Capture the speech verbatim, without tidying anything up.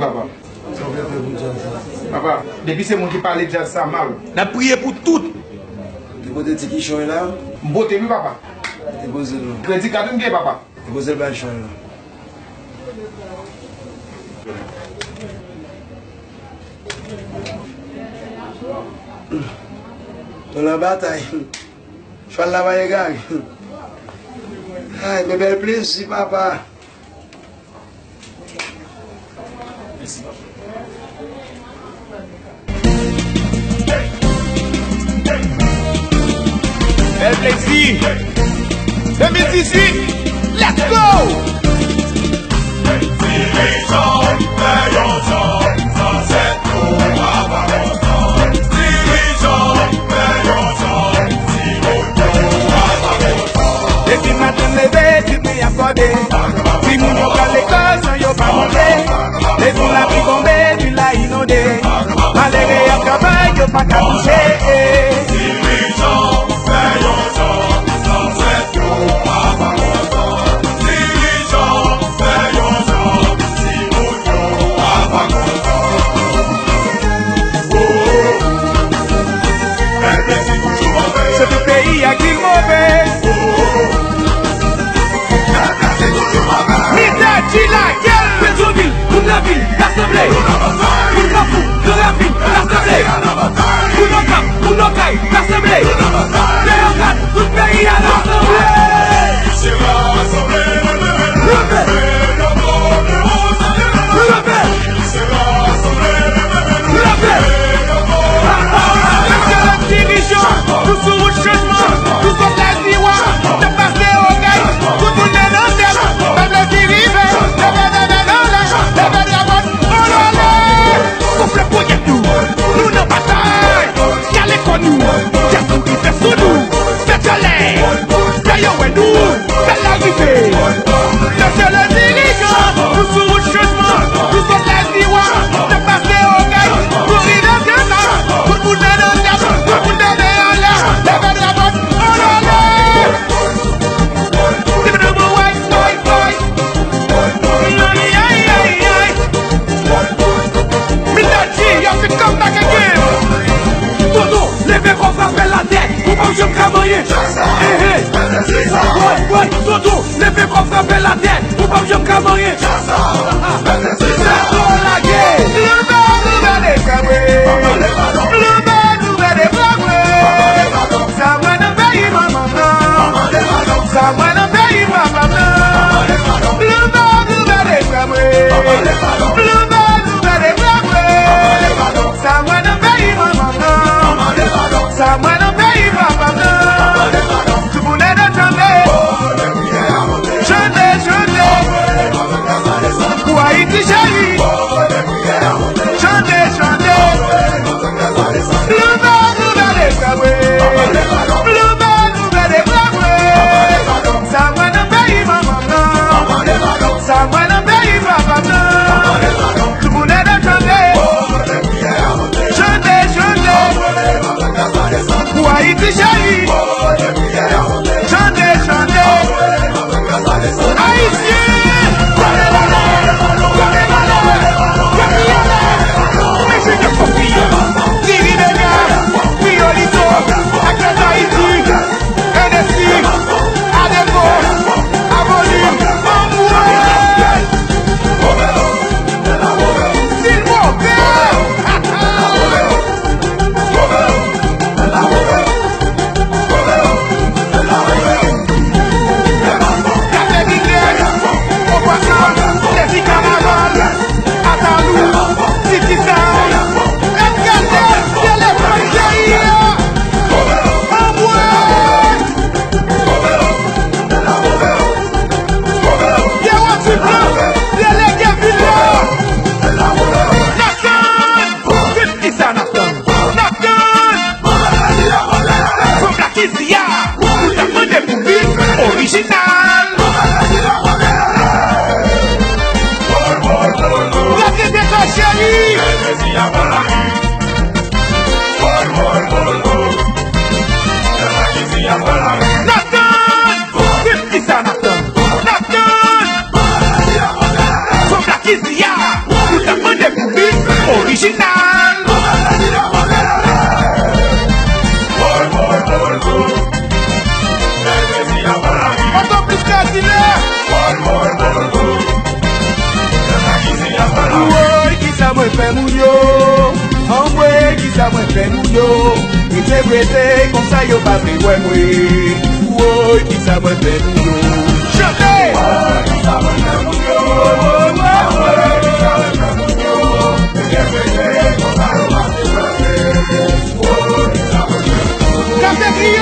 Papa. Sa w vle fè pou djaz la? Papa, depi se moun ki pale djaz sa mal. N ap priye pou tout. Depoze ti kichòy la. M pote wi, papa. Depoze l non. Kredi kat ou m gen, papa. Depoze l bay chwal la. Nou nan batay. Chwal la pa egare. Ay, men bèl plezi, papa. Bèl plezi. De mil dizuit, let's go! Depi maten m leve, ti pri ap kòde. Timoun yo pral lekòl san yo pa mande. Lè vil la pi tonbe, vil la inonde. Malere ap travay, yo pa ka bouje. Dirijan, fè yon jan, zansèt yo pa pa kontan. Dirijan, fè yon jan, timoun yo pa pa kontan. Oh, oh. Se tout peyi a ki move. Mister G lage l. Petyonvil, moun nan vil, rasanble. Moun Kafou, Gran Ravin, rasanble. Moun Okap, moun Okay, rasanble. Leyogàn, tout peyi a rasanble. Leve! Leve! Leve! Mesye dirijan, nou sou wout chanjman, nou sot Laziwa, n ap pase Okay, tout moun nan nan tèt, pèp la ki rive, leve, leve, leve, leve drapo n, ann ale! Soufle ponyèt nou, nou nan batay, kale kò nou, djaz nou ki fè sou nou, fèt anlè, fè yo wè nou. Fè l arive. Mesye le dirijan, nou sou wout chanjman, nou sot Laziwa, n ap pase Okay, nou rive Gran Ravin, tout moun nan nan tèt, tout moun nan men anlè, leve drapo n, ann ale! Ay, ay, ay, ay. Mister G, y ap fè comeback again. Toto, leve kò frape l atè, ou p ap janm ka manyen. Ehe. Woy, woy, Toto, leve kò frape l atè, ou p ap janm ka manyen. Toto lage. Bloube, bloube de frè mwen. Bloube, bloube de frè mwen. Sa mwen nan peyi manman m nan. Sa mwen nan peyi papa m nan. Bloube, bloube de frè mwen. Bloube, bloube de frè mwen. Sa mwen nan peyi manman m nan. Sa mwen nan peyi papa m nan. Tout moun ede tanbe. Chante, chante. Pou Ayiti cheri. Chante, chante. Bloube, bloube de frè mwen. Bloube, bloube de frè mwen. Sa mwen nan peyi manman m nan. Sa mwen nan peyi papa m nan. Tout moun ede chante. Chante, chante. Pou Ayiti cheri. Chante, chante. Ayisyen! Kole valè! Kole valè! Kole valè! Enjenyè Kofi! Diri Benya! Kriyolito! Ak Jazz Ayiti! N S I! Adevo! Abolin! Anmwey! Silvouplè! Gade biten, opasyon, lèzi kanaval, atalou, City Sound, ap gade, se lefòm peyi a. Anmwey! Pierrot Duplan, delege vil la. N ap tann! Kisa n ap tann? N ap tann! Son Black Easy a, ou t ap mande pou li orijinal. Gade de kò cheri. N ap tann! Kisa n ap tann? N ap tann! Son Black Easy a, ou t ap mande Rete konsa yo pa vle wè mwen. Woy, kisa mwen fè pou yo? Chante! Kanpe kriye!